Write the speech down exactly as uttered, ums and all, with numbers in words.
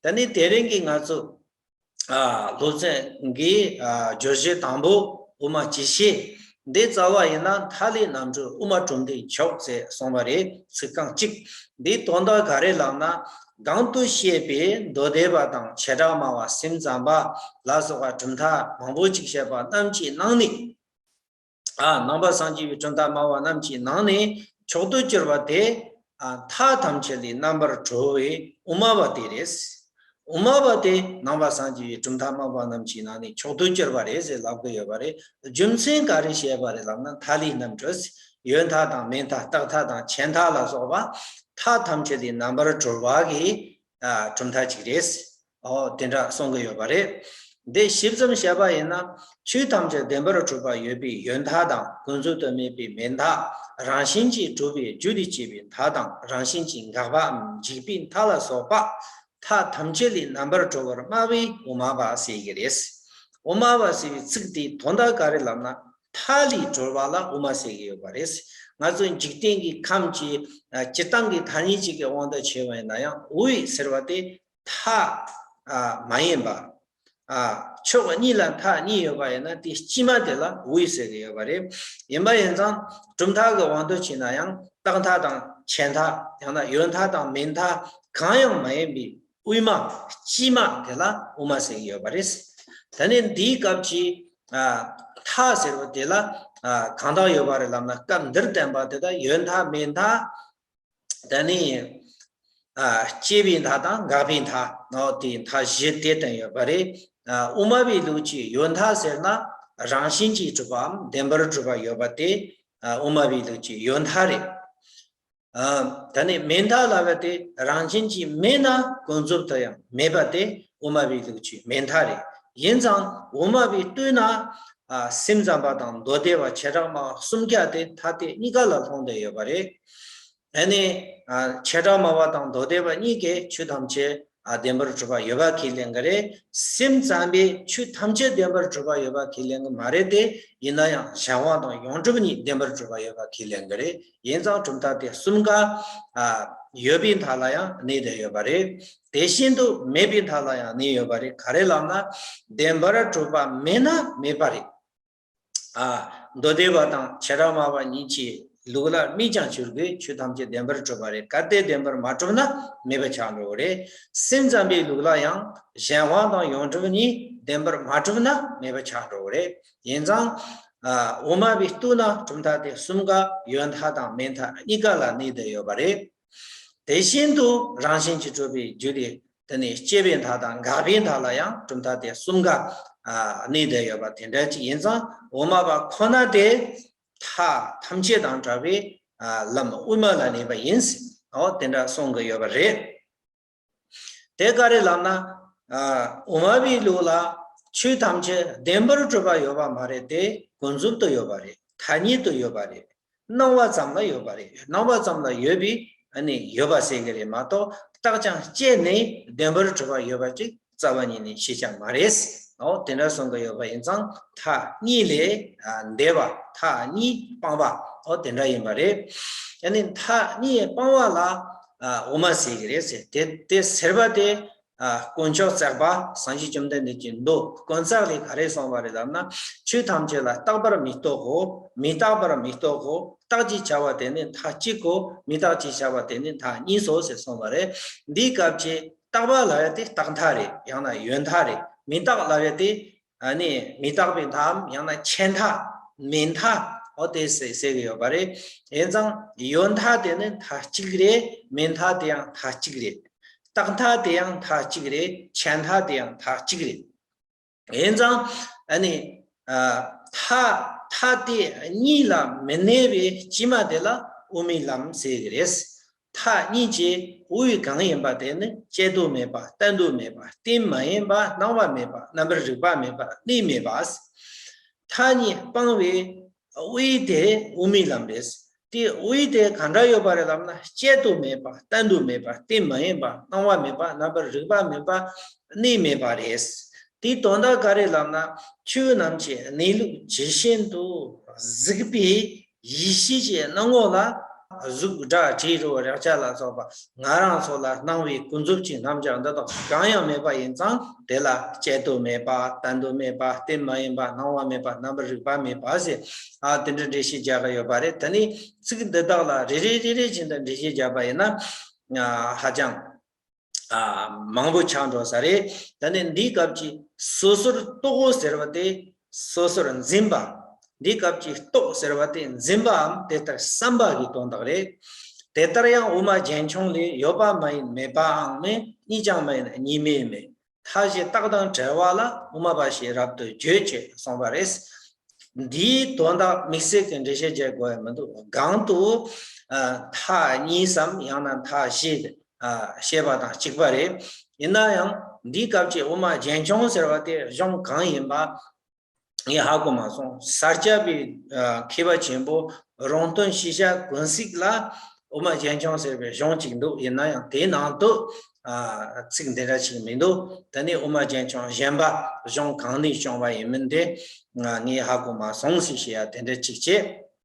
ད་ནི་དེ་རིང་གི་ང་ཚོ་ཨ་སློབ་ཚན་གྱི་ཨ་བརྗོད་གཞི་དང་པོ་དབུ་མ་སྤྱི་བཤད་འདི་རྩ་བ་ཡིན་ན་མཐའ་ཀླས་རྣམ་གྲོལ་དབུ་མ་གྲུབ་མཐའི་མཆོག་ཅེས་གསུངས་པ་རེད། ཚིག་རྐང་གཅིག་འདིའི་དོན་དག་ག་རེ་ལབ་ན། གོང་དུ་བཤད་པའི་མདོ་སྡེ་པ་དང་བྱེ་བྲག་སྨྲ་བ་སེམས་ཙམ་པ་ལ་སོགས་པ་གྲུབ་མཐའ་མང་པོ་ཅིག་བཤད་པ་རྣམས་ཀྱི་ནང་ནས། ཨ་ནང་པ་སངས་རྒྱས་པའི་གྲུབ་མཐའ་སྨྲ་བ་རྣམས་ཀྱི་ནང་ནས་མཆོག་ཏུ་གྱུར་པ་དེ། ཨ་མཐའ་ཐམས་ཅད་ལས་རྣམ་པར་གྲོལ་བའི་དབུ་མ་པ་དེ་རེད། དབུ་མ་པ་དེ་ནང་པ་སངས་རྒྱས་པའི་གྲུབ་མཐའ་སྨྲ་བ་རྣམས་ཀྱི་ནང་ནས་མཆོག་ཏུ་གྱུར་པ་རེད་ཟེར་ལབ་ཀྱི་ཡོད་པ་རེད། རྒྱུ་མཚན་ག་རེ་བཤད་པ་རེད་ལབ་ན། མཐའ་ཀླས་རྣམ་གྲོལ། ཡོད་མཐའ་དང་མེད་མཐའ། རྟག་མཐའ་དང་ཆད་མཐའ་ལ་སོགས་པ་མཐའ་ཐམས་ཅད་ལས་རྣམ་པར་གྲོལ་བ་གི་ཨ་གྲུབ་མཐའ་ཅིག་རེད། ཨོ་དེ་འདྲ་གསུང་གི་ཡོད་པ་རེད། འདི་ཞིབ་ཙམ་བཤད་པ་ཡིན་ན། ཆོས་ཐམས་ཅད་བདེན་པར་གྲུབ་པ་ཡོད་པའི་ཡོད་མཐའ་དང་། ཀུན་རྫོབ་ཏུ་མེད་པའི་མེད་མཐའ། རང་བཞིན་གྱིས་གྲུབ་པའི་རྒྱུ་དེ་སྐྱེ་བའི་མཐའ་དང་། རང་བཞིན་གྱིས་འགག་པའམ་འཇིག་པའི་མཐའ་ལ་སོགས་པ་མཐའ་ཐམས་ཅད་ལས་རྣམ་པར་གྲོལ་བར་སྨྲ་བས་དབུ་མ་པ་ཟེར་གྱི་རེད། དབུ་མ་པ་ཟེར་བའི་ཚིག་དེའི་དོན་དག་ག་རེ་ལབ་ན། མཐའ་ལས་གྲོལ་བ་ལ་དབུ་མ་ཟེར་གྱི་ཡོད་པ་རེད། ང་ཚོ་འཇིག་རྟེན་གྱི་ཁམས་ཀྱི་ཨ་སྤྱིར་བཏང་གི་ཐ་སྙད་ཅིག་གི་དབང་དུ་བྱས་པ་ཡིན་ན་ཡང་། དབུས་ཟེར་བ་དེ་མཐའ་ཨ་མ་ཡིན་པ། ཨ་ཕྱོགས་གཉིས་ལ་མཐའ་གཉིས་ཡོད་པ་ཡིན་ན། དེའི་དཀྱིལ་མ་དེ་ལ་དབུས་ཟེར་གྱི་ཡོད་པ་རེད། ཡིན་པ་ཡིན་ཙང་གྲུབ་མཐའ་གི་དབང་དུ་བྱས་ན་ཡང་། རྟག་མཐའ་དང་ཆད་མཐའ། ཡང་ན་ཡོད་མཐའ་དང་མེད་མཐའ་གང་ཡང་མ་ཡིན་པའི་དབུས་མ་དཀྱིལ་མ་དེ་ལ་དབུ་མ་ཟེར་གྱི་ཡོད་པ་རེད། ད་ནི་འདིའི་སྐབས་ཀྱི་ཨ་མཐའ་ཟེར་བ་དེ་ལ་ཨ་གང་དག་ཡོད་པ་རེད་ལབ་ན། སྐབས་འདིར་བསྟན་པ་དེ་དག་ཡོད་མཐའ་མེད་མཐའ། ད་ནི་ཨ་སྐྱེ་བའི་མཐའ་དང་འགག་པའི་མཐའ། ཨོ་དེའི་མཐའ་བཞི་དེ་བསྟན་ཡོད་པ་རེད། ཨ་དབུ་མ་པའི་ལུགས་ཀྱི་ཡོད་མཐའ་ཟེར་ན། རང་བཞིན་གྱིས་གྲུབ་པའམ་བདེན་པར་གྲུབ་པ་ཡོད་པ་དེ་ཨ་དབུ་མ་པའི་ལུགས་ཀྱི་ཡོད་མཐའ་རེད། ཨ་ད་ནི་མེད་མཐའ་ལབ་པ་དེ་རང་བཞིན་གྱིས་མེད་ན་ཀུན་རྫོབ་ཏུ་ཡང་མེད་པ་དེ་དབུ་མ་པའི་ལུགས་ཀྱི་མེད་མཐའ་རེད། ཡིན་ཙང་དབུ་མ་པའི་ལྟོས་ན་ཨ་སེམས་ཙམ་པ་དང་མདོ་སྡེ་པ་བྱེ་བྲག་སྨྲ་བ་གསུམ་ཀ་དེ་མཐའ་དེ་གཉིས་ཀ་ལ་ལྷུང་བསྡད་ཡོད་པ་རེད། ཨ་ནི་ཨ་བྱེ་བྲག་སྨྲ་བ་དང་མདོ་སྡེ་པ་གཉིས་ཀས་ཆོས་ཐམས་ཅད་ཨ་བདེན་པར་གྲུབ་པ་ཡོད་པ་ཁས་ལེན་གྱི་རེད། སེམས་ཙམ་པས་ཆོས་ཐམས་ཅད་བདེན་པར་གྲུབ་པ་ཡོད་པ་ཁས་ལེན་གྱི་མ་རེད་དེ། ཡིན་ན་ཡང་གཞན་དབང་དང་ཡོངས་གྲུབ་གཉིས་བདེན་པར་གྲུབ་པ་ཡོད་པ་ཁས་ལེན་གྱི་རེད། ཡིན་ཙང་གྲུབ་མཐའ་དེ་གསུམ་ཀ་ཨ་ཡོད་པའི་མཐའ་ལ་ཡང་གནས་བསྡད་ཡོད་པ་རེད། དེ་བཞིན་དུ་མེད་པའི་མཐའ་ལ་ཡང་གནས་ཡོད་པ་རེད། ག་རེ་ལབ་ན། བདེན་པར་གྲུབ་པ་མེད་ན་མེད་པ་རེད། ཨ་མདོ་སྡེ་པ་དང་བྱེ་བྲག་སྨྲ་བ་གཉིས་ཀྱི་ལུགས་ལ་དམིགས་ཀྱང་ཆོས་ཀྱི་ཆོས་ཐམས་ཅད་བདེན་པར་གྲུབ་པ་རེད། གལ་ཏེ་བདེན་པར་མ་གྲུབ་ན་མེད་པ་ཆགས་འགྲོ་གི་རེད། སེམས་ཙམ་པའི་ལུགས་ལ་ཡང་གཞན་དབང་དང་ཡོངས་གྲུབ་གཉིས་བདེན་པར་མ་གྲུབ་ན་མེད་པ་ཆགས་འགྲོ་གི་རེད། ཡིན་ཙང་ཨ་དབུ་མ་པའི་ལྟོས་ན་གྲུབ་མཐའ་དེ་གསུམ་ཀ་ཡོད་མཐའ་དང་མེད་མཐའ་གཉིས་ཀ་ལ་གནས་བསྡད་ཡོད་པ་རེད། དེ་བཞིན་དུ་རང་བཞིན་གྱིས་གྲུབ་པའི་རྒྱུ་དེ་དེ་ནི་སྐྱེ་བའི་མཐའ་དང་འགག་པའི་མཐའ་ལ་ཡང་གྲུབ་མཐའ་དེ་གསུམ་ཀ་ཨ་གནས་བསྡད་ཡོད་པ་དེ་འདྲ་ཅིག་ཡིན་ཙང་། དབུ་མ་པ་ཁོ་ན་དེ་མཐའ་ཐམས་ཅད་དང་བྲལ་བའི་ཨ་ལམ་དབུ་མ་ལ་གནས་པ་ཡིན་ཟེར། འོ་དེ་འདྲ་གསུང་གི་ཡོད་པ་རེད། དེ་ག་རེ་ལབ་ན། ཨ་དབུ་མ་པའི་ལུགས་ལ་ཆོས་ཐམས་ཅད་བདེན་པར་གྲུབ་པ་ཡོད་པ་མ་རེད་དེ། ཀུན་རྫོབ་ཏུ་ཡོད་པ་རེད། ཐ་སྙད་དུ་ཡོད་པ་རེད། སྣང་བ་ཙམ་ལ་ཡོད་པ་རེད། སྣང་བ་ཙམ་ལ་ཡོད་པས་ཨ་ནི་ཡོད་པ་ཟེར་གི་རེད་མ་གཏོགས། རྟག་ཅིང་དཔྱད་ནས་བདེན་པར་གྲུབ་པ་ཡོད་པ་ཅིག་རྩ་བ་ཉིད་ནས་ཤེས་བྱ་མ་རེད། འོ་དེ་འདྲ་གསུང་གི་ཡོད་པ་ཡིན་ཙང་། མཐའ་གཉིས་ལས་ཨ་འདས་པ། མཐའ་གཉིས་སྤངས་པ། འོ་དེ་འདྲ་ཡིན་པ་རེད། ཨ་ནི་མཐའ་གཉིས་སྤངས་པ་ལ་ཨ་དབུ་མ་ཟེར་གི་རེད་ཟེར། དེ་དེ་ཟེར་བ་དེ། ཨ་དཀོན་མཆོག་བརྩེགས་པ་སངས་རྒྱས་བཅོམ་ལྡན་འདས་ཀྱི་མདོ་དཀོན་བརྩེགས་ལས་ག་རེ་གསུངས་པ་རེད་ལབ་ན། ཆོས་ཐམས་ཅད་ལ་རྟག་པར་མི་རྟོག་གོ། མི་རྟག་པར་མི་རྟོག་གོ། རྟག་ཅེས་བྱ་བ་དེ་ནི་མཐའ་གཅིག་གོ། མི་རྟག་ཅེས་བྱ་བ་དེ་ནི་མཐའ་གཉིས་སོ་ཟེར་གསུངས་པ་རེད། འདིའི་སྐབས་ཀྱི་རྟག་པ་ལབ་ཡ་དེ་རྟག་མཐའ་རེད། ཡང་ན་ཡོད་མཐའ་རེད། མི་རྟག་ལབ་ཡ་དེ་ཨ་ནི་མི་རྟག་པའི་མཐའམ། ཡང་ན་ཆད་མཐའ། མེད་མཐའ། འོ་དེ་ཟེར་ཟེར་གི་ཡོད་པ་རེད། ཡིན་ཙང་ཡོད་མཐའ་དེ་ནི་མཐའ་གཅིག་རེད། མེད་མཐའ་དེ་ཡང་མཐའ་གཅིག་རེད། རྟག་མཐའ་དེ་ཡང་མཐའ་གཅིག་རེད། ཆད་མཐའ་དེ་ཡང་མཐའ་གཅིག་རེད། ཡིན་ཙང་ཨ་ནི་ཨ་མཐའ་མཐའ་དེ་གཉིས་ལ་མི་གནས་པའི་དཀྱིལ་མ་དེ་ལ་དབུ་མའི་ལམ་ཟེར་གི་རེད། མཐའ་གཉིས་ཀྱི་དབུས་གང་ཡིན་པ་དེ་ནི་དཔྱད་དུ་མེད་པ། བསྟན་དུ་མེད་པ། རྟེན་མ་ཡིན་པ། སྣང་བ་མེད་པ། རྣམ་པར་རིག་པ་མེད་པ། གནས་མེད་པ། མཐའ་གཉིས་སྤངས་པའི་དབུས་དེ་དབུ་མའི་ལམ་རེད། དེ་དབུས་དེ་ག་འདྲ་ཡོད་པ་རེད་ལབ་ན། དཔྱད་དུ་མེད་པ། བསྟན་དུ་མེད་པ། རྟེན་མ་ཡིན་པ། སྣང་བ་མེད་པ། རྣམ་པར་རིག་པ་མེད་པ། གནས་མེད་པ་རེད། དེའི་དོན་དག་ག་རེ་ལབ་ན། ཆོས་རྣམས་ཀྱི་གནས་ལུགས་ཇི་བཞིན་དུ་གཟིགས་པའི་ཡེ་ཤེས་ཀྱི་སྣང་ངོ་ལ་ གཟུགས་སྒྲ་དྲི་རོ་རེག་བྱ་ལ་སོགས་པ་ང་རང་ཚོ་ལ་སྣང་བའི་ཀུན་རྫོབ་ཀྱི་རྣམ་གཞག་འདི་དག་གང་ཡང་མེད་པ་ཡིན་ཙང་། དེ་ལ་དཔྱད་དུ་མེད་པ། བསྟན་དུ་མེད་པ། བསྟན་མ་ཡིན་པ། སྣང་བ་མེད་པ། རྣམ་པར་རིག་པ་མེད་པ་ཟེར། ཨ་དེ་འདྲ་འགྲེལ་བཤད་རྒྱག་གི་ཡོད་པ་རེད། དེ་ནས་ཚིག་འདི་དག་ལ་རེ་རེ་རེ་རེ་བཞིན་དུ་འགྲེལ་བཤད་བརྒྱབ་པ་ཡིན་ན། ཨ་ཧ་ཅང་ཨ་མང་པོ་ཆགས་འགྲོ་ས་རེད། ད་ནི་འདིའི་སྐབས་ཀྱི་སོ་སོར་རྟོག་ཟེར་བ་དེ་སོ་སོར་འཛིན་པ། འདིའི་སྐབས་ཀྱི་རྟོག་ཟེར་བ་དེ་འཛིན་པའམ་དེ་ལྟར་བསམ་པ་གི་དོན་དག་རེད། དེ་ལྟར་ཡང་དབུ་མ་རྒྱན་ཆུང་ལས། ཡོད་པ་མ་ཡིན་མེད་པའང་མེད། གཉིས་ཀྱང་མ་ཡིན་གཉིས་མེད་མེད། མཐའ་བཞི་རྟག་དང་བྲལ་བ་ལ། དབུ་མ་པ་ཞེས་རབ་ཏུ་བརྗོད། ཅེས་གསུངས་པ་རེད། འདིའི་དོན་དག་དམིགས་བསལ་གྱི་འགྲེལ་བཤད་རྒྱག་དགོས་ཡ་མི་འདུག་གང་དུ་ཨ་མཐའ་གཉིས་སམ་ཡང་ན་མཐའ་བཞི་ཨ་བཤད་པ་དང་གཅིག་པ་རེད། ཡིན་ན་ཡང་འདིའི་སྐབས་ཀྱི་དབུ་མ་རྒྱན་ཆུང་ཟེར་བ་དེ་གཞུང་གང་ཡིན་པ་ངས་ཧ་གོ་མ་སོང་། ས་སྐྱ་པའི་ཨ་མཁས་པ་ཆེན་པོ་རོང་སྟོན་ཤེས་བྱ་ཀུན་གཟིགས་ལ་དབུ་མ་རྒྱན་ཆུང་ཟེར་བའི་གཞུང་གཅིག་འདུག་ཡིན་ན་ཡང་དེའི་ནང་དུ་ཨ་ཚིག་འདི་འདྲ་ཞིག་མི་འདུག་དེ་ནས་དབུ་མ་རྒྱན་ཆུང་གཞན་པ་གཞུང་གང་ནས་བྱུང་བ་ཡིན་མིན་དེ་ང་ངས་ཧ་གོ་མ་སོང་ཟེར་བཤད་ཡ་དེ་འདྲ་གཅིག་བྱས།